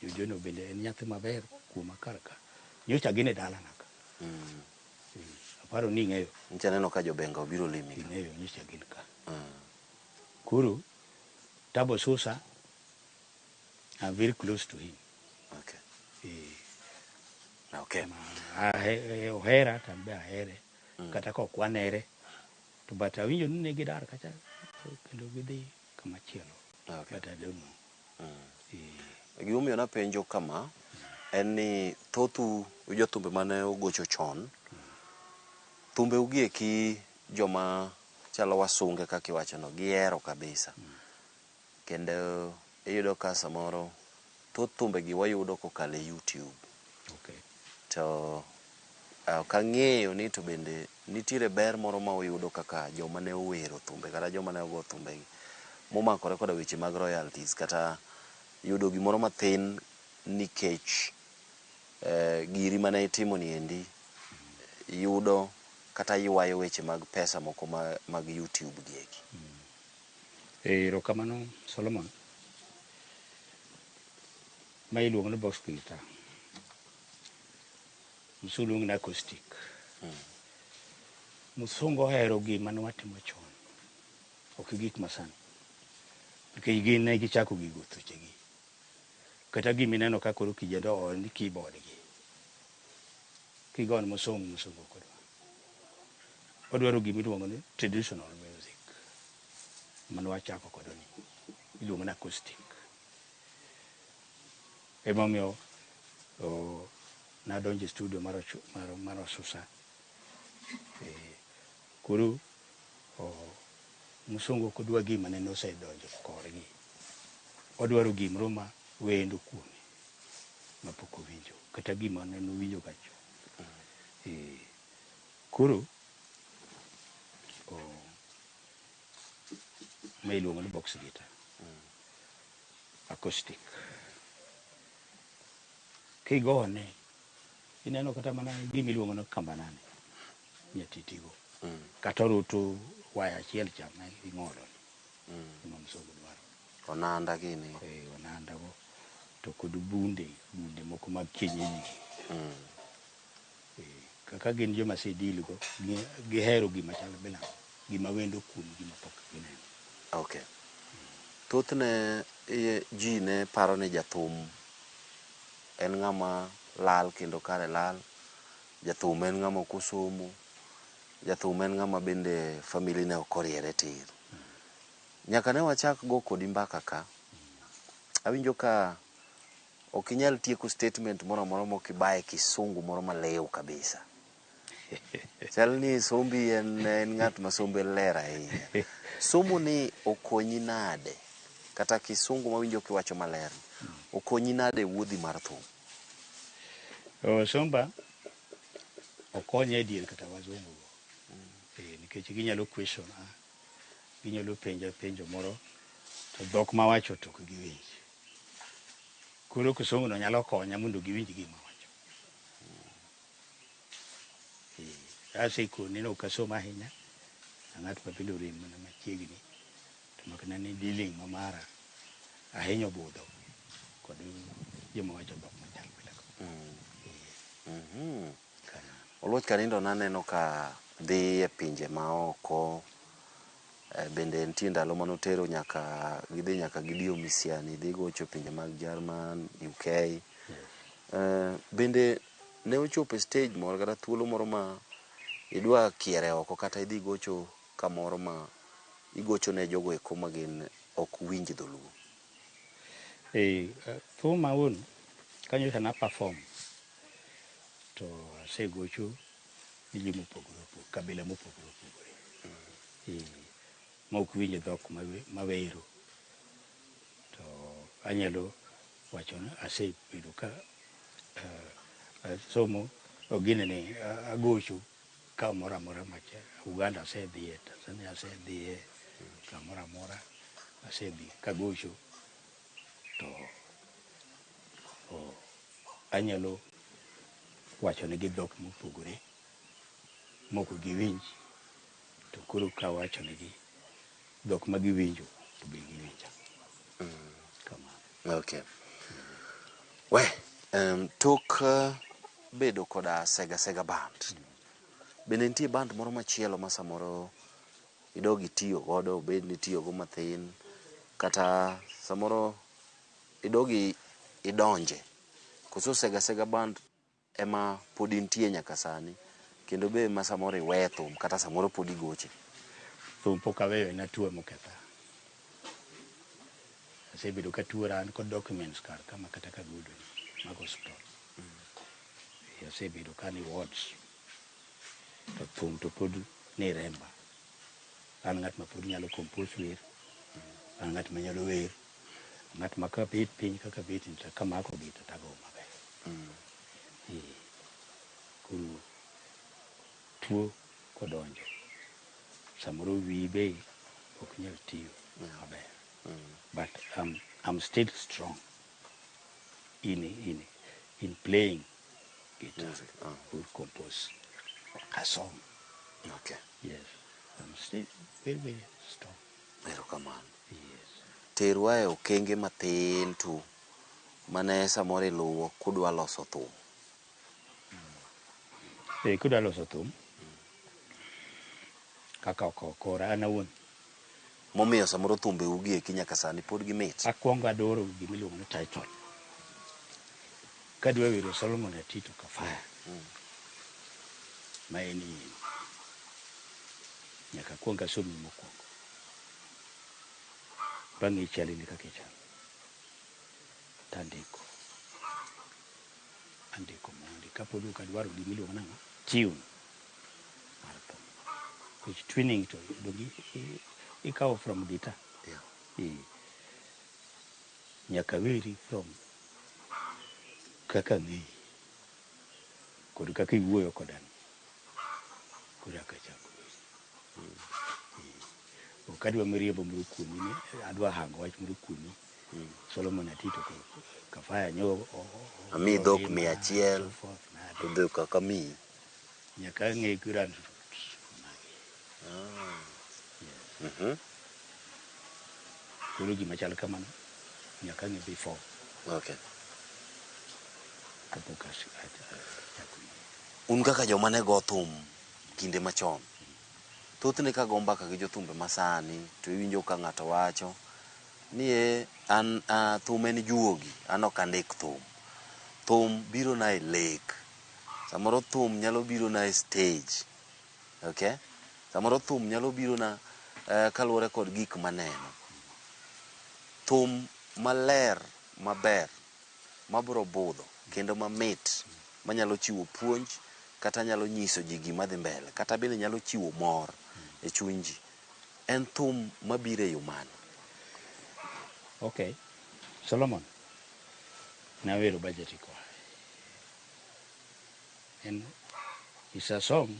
B: Jojo no bende en nyathi maber kuoma kar ka. Nyocha gin e dalana ka. Aparo ni ing'eyo.
A: Nyocha aneno ka jobenga obiro limi ka.
B: Ing'eyo nyocha gin ka. Koro Tabo Susa I'm very close to him. Ohera to an be ahere. Kata ka ok wanere to but awinjo ni ne gidar kacha kendo gidhi kama chielo. But I don't know.
A: Gimomiyo napenjo kama en ni thothu jothumbe mane ogocho chon thumbeu gi eki joma chalo wasunge kaka iwachono gihero kabisa. Kendo iyudo ka samoro thoth thumbegi wayudo kokalo e YouTube. To ok ang'eyo ni to bende nitiere ber moro ma uyudo kaka joma ne owero thumbe kata joma ne ogo thumbegi momakore koda weche mag royalties kata yudo gimoro mathin nikech giri mane itimo ni endi yudo kata ywayo weche mag pesa moko mag YouTube gi eki.
B: Erokamano Solomon. Ma iluongo ni box guitar. Msungu luongo ni acoustic. Msungu ohero gima ne watimo chon. Ok gik masani. Nikech gin ne gichako gigo thuchegi. Kata gima ineno ka koro kijende ool ni keyboard gi. Kigo ne msungu, msungu ok odwar. Odwaro gima iluongo ni traditional music. Mane wachako kodo ni. Iluongo ni acoustic. Emomiyo nadonjo e studio mar Osusa. Koro msungu ok odwa gima nene osedonjo korgi. Odwaro gimoro ma wendo kuome mapok owinjo kata gima nene owinjo ga chon. Koro ma iluongo ni box guitar. Acoustic. Kigone ineno kata mana gima iluongo ni kambanane nyatitigo. Kata oruto waya achiel cha ma ing'olo ni. Ema msungu dwaro.
A: Onanda gini.
B: Onanda go. To kod bunde moko mag kienyeji. Kaka gin joma ase deal go, gihero gima chal bila, gima wendo kuom gima pok gineno.
A: Thothne ji ne paro ni jathum en ng'ama lal kendo kare lal. Jathum en ng'ama ok osomo. Jathum en ng'ama bende family ne ok oriere tir. Nyaka ne wachak go kodi mbaka ka, awinjo ka ok inyal tieko statement moro amora mok ibaye kisungu moro maliw kabisa. Chal ni sombi en ng'at ma sombe ler ahinya. Somo ni okonyi nade? Kata kisungu mawinjo kiwacho maler. Okonyi nade e wuodhi mar thum?
B: Somba okonya e dier kata wazungu go. Nikech ginyalo question ginyalo penja penjo moro to dhok mawacho to ok giwinj. Koro kisungu no nyalo konya mondo giwinj gima awacho. Eh, asekoni ni ok asom ahinya, ang'at ma bende orem mana machiegni. To mak mana ni dealing ma mara ahinyo budho kod joma wacho dhok machal koda ka. Kamano.
A: Oluoch Kanindo naneno ka dhi e pinje maoko bende nitie ndalo manotero nyaka gidhi nyaka gidiyo Misiani dhi gocho e pinje mag Jerman, UK. Bende ne ochopo e stage moro kata thuolo moro ma idwa kiere oko kata idhi gocho kamoro ma igocho ne jogo eko ma gin ok winj dholuo.
B: Eh, thum awuon kanyocha na perform to asegocho ne ji mopogore opogore, kabila mopogore opogore. Eh, ma ok winj dhok mawero. To anyalo wacho ni asebedo ka asomo ginene agocho kamoro amora macha Uganda asedhiye, Tanzania asedhiye, kamoro amora asedhi kagocho to anyalo wacho negi dhok mopogore mok giwinj to koro kawacho negi dhok ma giwinjo to be giwinja. Kamano.
A: Okay. We, tok bedo koda Sega Sega Band, bende nitie band moro machielo ma samoro idog itiyo godo, obed ni itiyo go mathin, kata samoro idog idonje, koso Sega Sega Band ema pod intie nyaka sani, kendo be ma samoro iwe thum, kata samoro pod igoche?
B: Thum pok aweyo en atuo moketha. Asebedo ka tuora an kod documents kar ka ma kata kagodo ni mag osiptal. Asebedo ka ni wards to thum to pod ni remba. An ng'at ma pod nyalo compose wer, an ng'at ma nyalo wer, ng'at ma kabet piny kaka bet ni to kamako gita tago maber. Eh, koro tuo kodonjo samoro wiyi be ok nyal tiyo maber. But I'm still strong in playing guitar
A: Music, ah.
B: or compose a song.
A: Okay.
B: Yes, I'm still very, very strong.
A: Erokamano.
B: Yes.
A: Terwa e okenge mathin tu mane samoro iluwo kudwa loso thum.
B: Eh, kudwa loso thum kaka oko kora an awuon
A: Momiyo samoro thumbe ugi eki nyaka sani pod gimit.
B: Akwongo adoro gimiluongo ni title. Kadwa wero Solomon Atito Kafaya ma en in, nyaka akwong asomi mokwongo. Bang'e chalni kaka ichalo. Tandiko. Andiko mondi kapod ok adwaro gimiluongo nang'o? Tune mar thum. Nikech tuning to donge ikawo from guitar.
A: Yeah.
B: Eh. Nyaka weri from kaka ang'eyi kod kaka iwuoyo koda ni. Koro eka achako wer. Eh. Ok adwa miriambo moro kuomi ni adwa hango wach moro kuomi. Solomon Atito Kafaya nyo
A: Amiyi dhok 100
B: so forth, nade.
A: To dhok ok amiyi.
B: Nyaka ang'e grand roots magi. Yes. Koro gima chal kamano nyaka ang'e before kapok achako.
A: Un kaka joma ne go thum kinde machon, thothne ka go mbaka gi jothumbe masani to iwinjo ka ng'ato wacho ni e an thum en juogi, an ok andik thum. Thum biro na e lek. Samoro thum nyalo biro na e stage. Okay? Samoro thum nyalo biro na kaluwore kod gik maneno. Thum maler maber mabiro budho kendo mamit manyalo chiwo puonj kata nyalo nyiso ji gima dhi mbele kata bende nyalo chiwo mor e chuny ji. En thum mabiro e yo mane?
B: Okay. Solomon, nawero budget iko high. And it's a song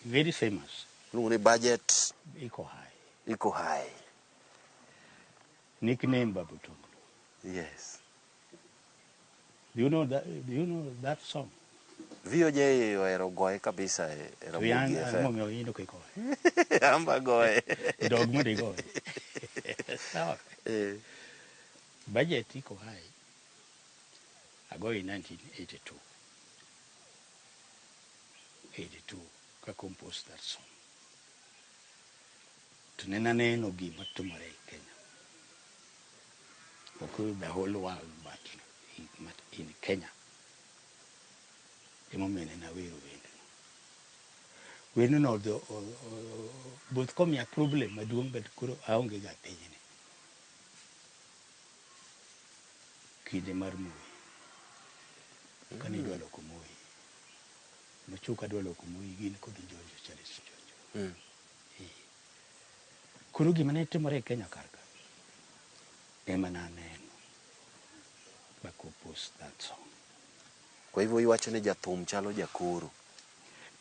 B: very famous.
A: Iluongo ni budget
B: Iko high.
A: Iko high.
B: Nickname Babu Tonglo.
A: Yes.
B: Do you know that, do you know that song?
A: VOJ ohero goye kabisa e
B: To yan
A: Ramogi
B: ang'o
A: FM.
B: momiyo in ok igoye?
A: Amba goye.
B: Dog mondo igoye. Sawa.
A: Eh.
B: Budget iko high. Agoye in 1982. 82 ka compose that song. To ne naneno gima timore e Kenya. Ok the whole world but in Kenya. Emomiyo ne nawero wendno. Wendno both komiya problem maduong' but koro aonge ga pinyni. Kinde mar Moi. Kane idwa loko Moi. Machuka dwa loko Moi gin kod Njonjo, Charles Njonjo. Koro gima ne timore e Kenya kar ka ema naneno ba compose that song.
A: Kwa hivyo iwacho ni jathum chalo jakoro.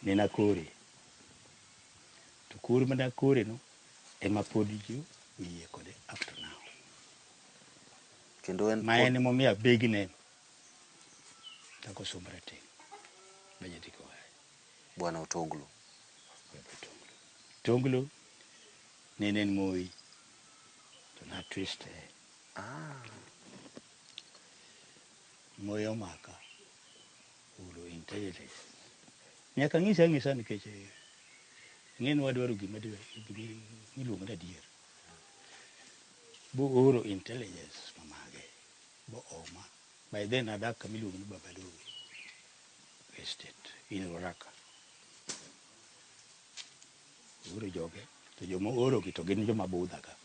B: Ne nakore. To koro mana nakore no ema pod ji oyie kode up to now.
A: Kendo en
B: Ma en emomiyo big name. Kaka Osumba Rateng'. Budget iko high.
A: Bwana Otonglo.
B: Tonglo. Tonglo nene en Moi. To na twist e. Moi omaka. Olo intelligence. Nyaka ng'ise ang'isa nikech ing'e ni wadwaro gima miluongo ni adier. Bo oro intelligence mamage. Bo oma. By then adak kama iluongo ni Babalowi Estate in Ruaraka. Ooro joge to joma oorogi to gin joma budha ka.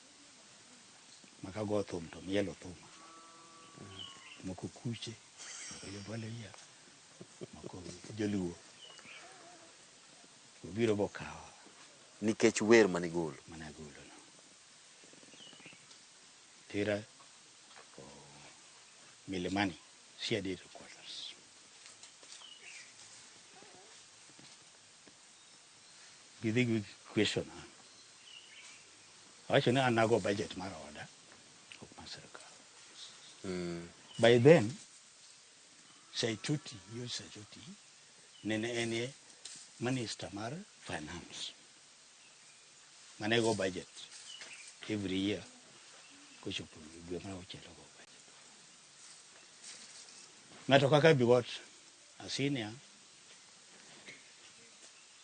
B: Ma ka go thum to mielo thuma. Moko kuche, moko joluo, moko joluo. Obiro bokawa.
A: Nikech wer manigolo.
B: Managolo no. Tera Milimani, CID headquarters. Gidhi gi question an. Awacho ni an nago budget mar oda, ok mar sirkal. By then, Saitoti, Yul Saitoti, nene en minister mar finance. Mane go budget every year kochopo dwe mar auchiel ogo budget. Ng'ato kaka Bigot, a senior,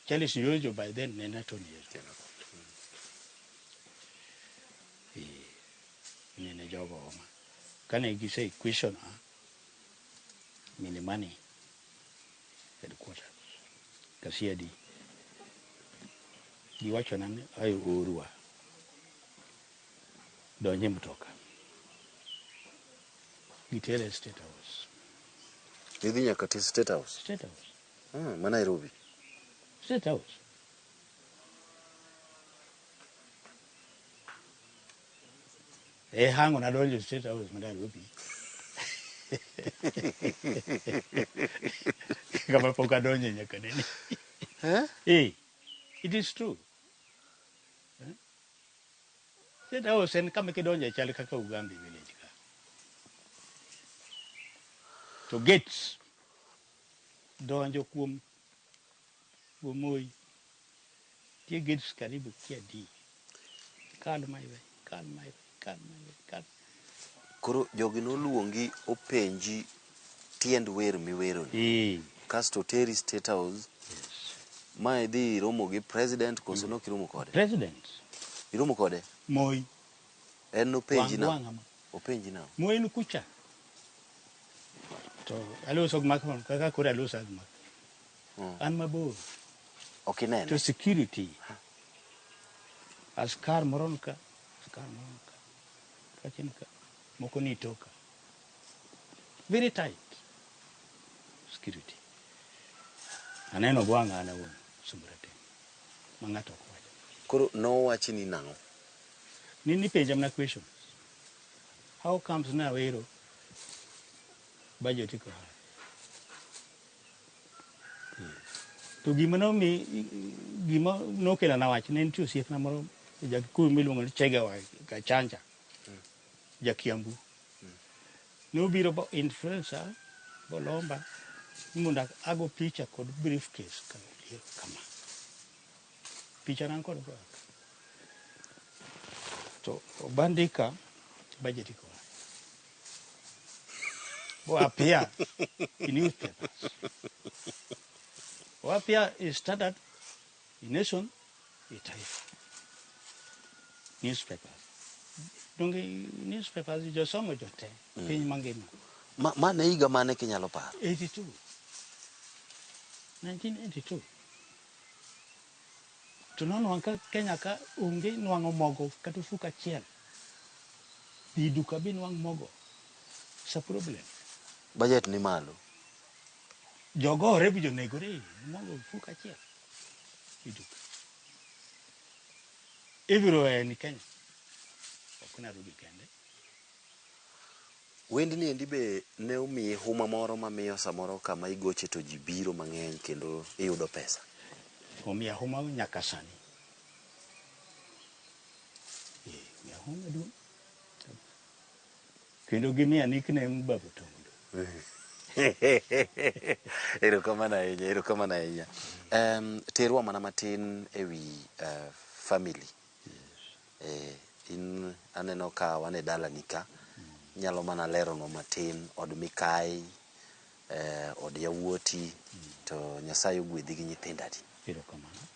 B: Charles Njonjo by then ne en attorney general. Nene jogo oma. Kane gise question a Milimani headquarters. Ka CID. Giwachona ni ayo orwa. Donje mtoka. Gitere State House.
A: Idhi nyaka ti State House.
B: State House.
A: Ma Nairobi.
B: State House. E hango nadonjo State House ma Nairobi. Kama pok adonjo nyaka nene.
A: Eh?
B: Eh, it is true. Eh? State House en kama kidonjo chal kaka Ugambi village ka. To gates donjo kuom Moi. Tie gates karibu kia di. Kal maiwe, kal maiwe, kal maiwe, kal.
A: Koro jogi noluongi openji tiend wer miwero ni.
B: Eh.
A: Kasto teri State House.
B: Yes.
A: Ma idhi iromo gi president koso nok iromo kode?
B: President.
A: Iromo kode?
B: Moi.
A: En nopenji na.
B: Wang' wang'a.
A: Openji na.
B: Moi en kucha. To aloso gi microphone kaka koro aloso gi microphone. An mabor.
A: Ok inene.
B: To security. Askar moro ka, askar moro ka. Kachin ka. Moko ni toka. Very tight. Security. Aneno gwanga an awuon Sumrate. Ma ng'ato ok wacho.
A: Koro nowachi ni nang'o?
B: Ni nipenja mana questions. How comes na wero budget iko high? To gima nomi gima nokelo na wach ne nitie osiepna moro ja Kikuyu miluongo ni Chege wa Gachanja. Ja Kiambu. Nobiro bo influencer Bolomba ni mondo ago picha kod briefcase ka kama. Picha nan kod go. To obandika budget iko. Bo appear in newspapers. Bo appear in Standard, in Nation, in Taifa. Newspapers. Donge newspapers josomo jote piny mangima.
A: Ma ne higa mane kinyalo paro?
B: 82. 1982. To nonwang' ka Kenya ka onge nwang'o mogo kata ofuko achiel. Dhi duka binwang' mogo. It's a problem.
A: Budget ni malo.
B: Jogore bi jonegore mogo ofuko achiel e duka. Everywhere in Kenya. Ok Nairobi kende.
A: Wendni endi be ne omiyi huma moro mamiyo samoro kama igoche to ji biro mang'eny kendo iyudo pesa.
B: Omiya huma nyaka sani. Omiya huma maduong'. Kendo gimiya nickname Babu Tonglo.
A: Erokamano ahinya, erokamano ahinya. Terwa mana matin ewi family. In aneno ka wan e dalani ka. Inyalo mana leronwa matin od Mikai, od yawuoti, to Nyasaye ogwedhi gi nyithindo adi?
B: Erokamano.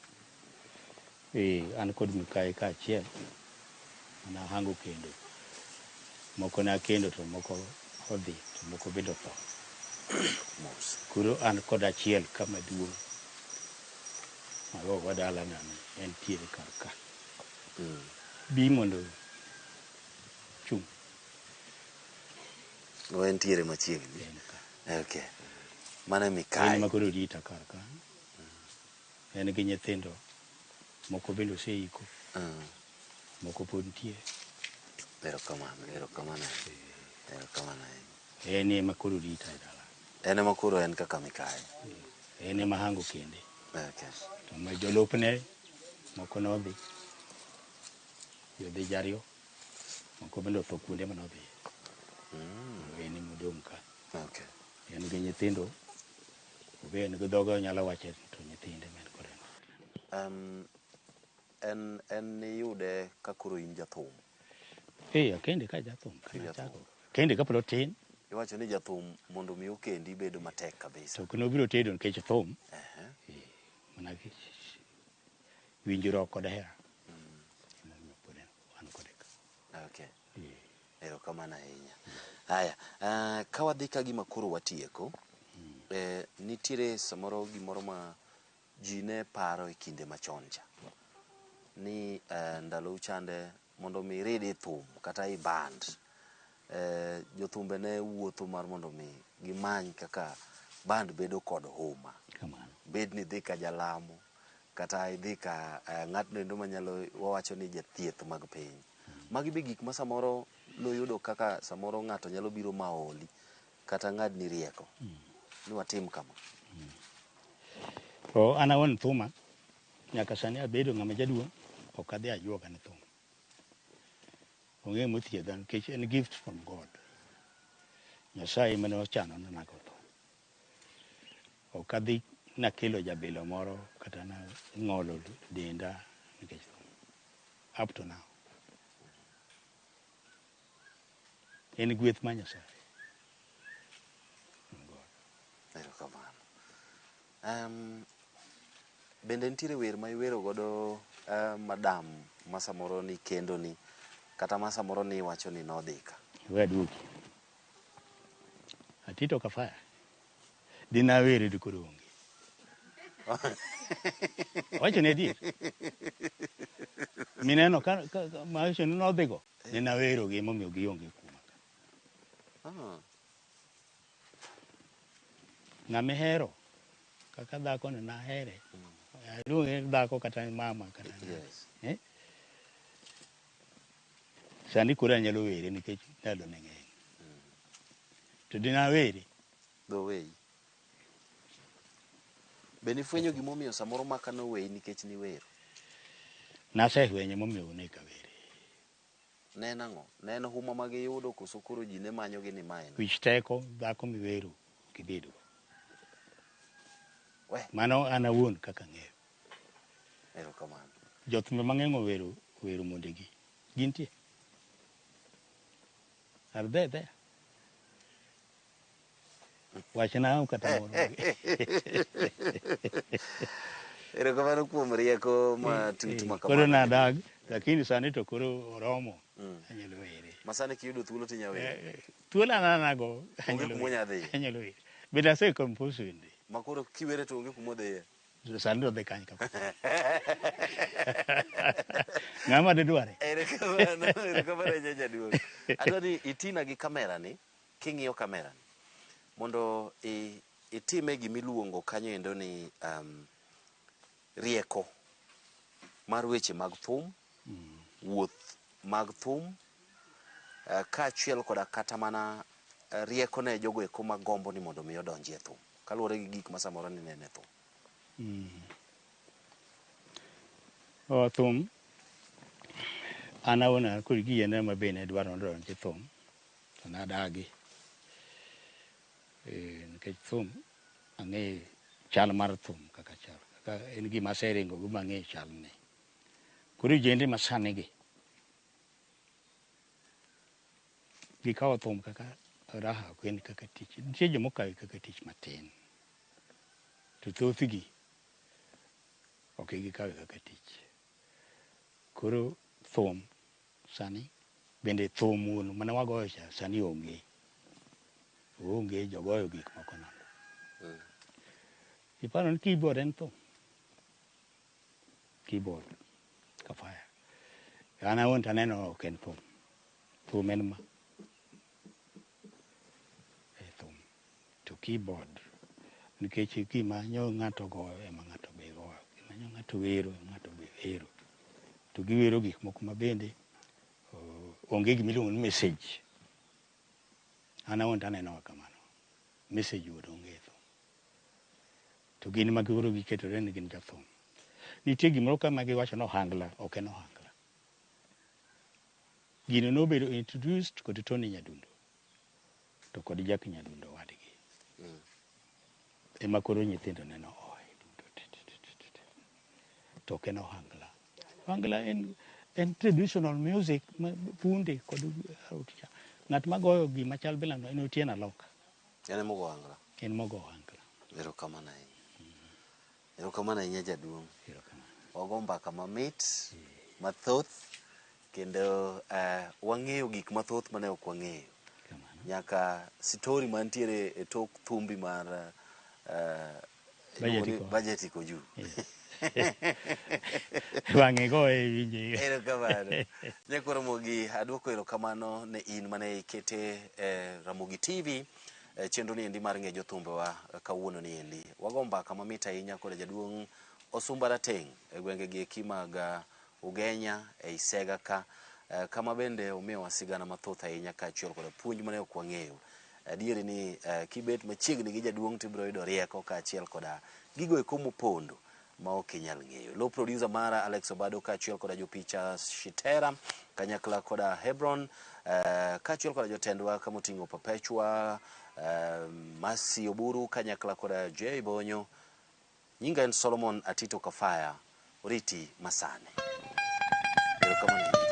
B: An kod Mikai kaachiel. Nahango kendo. Moko ne akendo to moko odhi to moko bende otho.
A: Mos.
B: Koro an kod achiel kama duong' magogo dalana ni entiere kar ka. Bi mondo chung'
A: Entiere machiegni.
B: En ka.
A: Okay. Mano e
B: En
A: Mikai.
B: ema koro rita kar ka. En gi nyithindo moko bende oseiko. Moko pod nitie.
A: Erokamano, erokamano. Erokamano ahinya.
B: En ema koro rita e dala.
A: En ema koro en kaka Mikai.
B: En ema hango kende.
A: Okay.
B: To ma jolupne moko nodhi. Jodhi jariyo. Moko bende otho kuonde manodhiye. En ema odong' ka.
A: Okay.
B: En gi nyithindo. Obe en gi dhoge onyalo wache to nyithinde ma en kode.
A: En niyude ka koro in jathum.
B: Akende ka jathum ka
A: Jathum.
B: nachako. Akende kapod otin.
A: Iwacho ni jathum mondo mi okendi bedo matek kabisa.
B: To ok nobiro tedo nikech thum. Mana winjruok kod hera. Emomiyo pod an kode ka.
A: Okay. Erokamano ahinya. Haya, ka wadhi ka gima koro watieko, nitiere samoro gimoro ma ji ne paro e kinde machon cha. Ni ndalo chande mondo mi irid i thum kata i band. Jothumbe ne wuotho mar mondo mi gimany kaka band bedo kod huma.
B: Kamano.
A: Bed ni idhi ka jalamo kata idhi ka ng'atno endo manyalo wawacho ni jathieth mag piny. Magi be gik ma samoro noyudo kaka samoro ng'ato nyalo biro maoli kata ng'adni rieko ni watim kama.
B: To an awuon thuma nyaka sani abedo ng'ama jaduong' ok adhi ajuoga ne thum. Onge mothiedha nikech en gift from God. Nyasaye ema ne ochano na nago thum. Ok adhi nakelo jabilo moro kata nang'olo denda nikech thum. Up to now. En gweth mar Nyasaye. God.
A: Erokamano. Bende nitiere wer ma iwero godo madam ma samoro ni kendo ni kata ma samoro ni iwacho ni nodhi ka?
B: We aduoki. Atito Kafaya. Dina were di koro onge. Wacho ne adier. Mineno ka mawacho ni nodhigo. Dina wero gi emomiyo gionge kuoma ka. Ng'ama ihero kaka dhako ni nahere. Aluonge dhako kata mama kata.
A: Yes.
B: Sani koro anyalo were nikech ndalo ne ng'eny. To dina were.
A: Doweyi. Be nifwenyo gimomiyo samoro maka noweyi nikech niwero?
B: Nasefwenyo momiyo ne ok awere.
A: Ne en ang'o? Ne en huma ma giyudo koso koro ji ne manyogi ni mae en?
B: Wich teko dhako miwero ok ibedgo.
A: We.
B: Mano an awuon kaka ang'eyo.
A: Erokamano.
B: Jothumbe mang'eny owero owero mondegi. Gintie. Are they there? Wachna kata moro.
A: Erokamano kuom rieko matut ma
B: Koro
A: kamano.
B: nadag, lakini sani to koro oromo. Anyalo were.
A: Ma sani kiyudo thuolo tinya were.
B: Thuolo ananago.
A: Onge kuma onya dhiye.
B: Anyalo were. Bende ase compose wende.
A: Ma koro kiwere to onge kuma odhiye.
B: Sani to dhi kany ka. Ng'ama didware?
A: Erokamano, erokamano ahinya jaduong'. Adwa ni itina gi kamera ni, king'iyo kamera ni, mondo itime gimiluongo kanyo endo ni rieko mar weche mag thum, wuoth mag thum, kaachiel koda kata mana rieko ne jogo eko magombo ni mondo mi odonji e thum, kaluwore gi gik ma samoro nineno e thum.
B: O thum, an awuon an kod giyena ma be ne dwaro ni odonj e thum, to nadagi. Nikech thum, ang'e chal mar thum kaka chal. Kaka en gima aseringo go mang'e chalne. Koro ojende masani gi, gikawo thum kaka raha, ok en kaka tich. Nitie joma okawe kaka tich matin. To thothgi ok gikawe kaka tich. Koro thum sani bende thum wuon mane wagoyo cha sani onge. Onge jogoyo gik moko nono. Iparo ni keyboard en thum? Keyboard kafaya. An awuon to aneno ok en thum. Thum en ma. E thum. To keyboard nikech gima nyo ng'ato goyo ema ng'ato be goyo. Gima nyo ng'ato wero ema ng'ato be wero. To giwero gik moko ma bende onge gima iluongo ni message. An awuon to aneno kamano. Message wuon onge e thum. To gin ma koro giketore ni gin jothum. Nitie gimoro ka ma giwacho ni ohangla, ok en ohangla. Gino nobedo introduced kod Tony Nyadundo to kod Jack Nyadundo wadgi. Ema koro nyithindo neno oe dundo ti ti ti ti ti. To ok en ohangla. Ohangla en traditional music ma bunde kod cha. Ng'at magoyo gima chal bilano en Otieno Aloka.
A: En ema ogo ohangla.
B: En mogo ohangla.
A: Erokamano ahinya. Erokamano ahinya jaduong'.
B: Erokamano.
A: Wago mbaka mamit, mathoth, kendo wang'eyo gik mathoth mane ok wang'eyo.
B: Kamano.
A: Nyaka sitori mantiere e tok thumbi mar
B: Budget
A: iluongo ni
B: iko.
A: Budget iko juu.
B: Wang'e goye winje.
A: Erokamano. Nyako Ramogi, aduoko erokamano ne in mane ikete e Ramogi TV e chenro ni endi mar ng'e jothumbewa kawuono ni endi. Wago mbaka mamit ahinya kod jaduong' Osumba Rateng' e gwenge gi eki mag Ugenya e Isega ka kama bende omiyowa sigana mathoth ahinya kaachiel kod puonj mane ok wang'eyo. Adieri ni kibet machiegni gi jaduong' tibiro yudo rieko kaachiel koda gigo eko mopondo ma ok inyal ng'eyo. Lo producer mara Alex Obado kaachiel koda jopicha Shitera kanyakla koda Hebron kaachiel koda jotendwa kamoting'o Perpetua Masi Oburu kanyakla koda Jay Bonyo. Nyinga en Solomon Atito Kafaya. Oriti masane. Erokamano.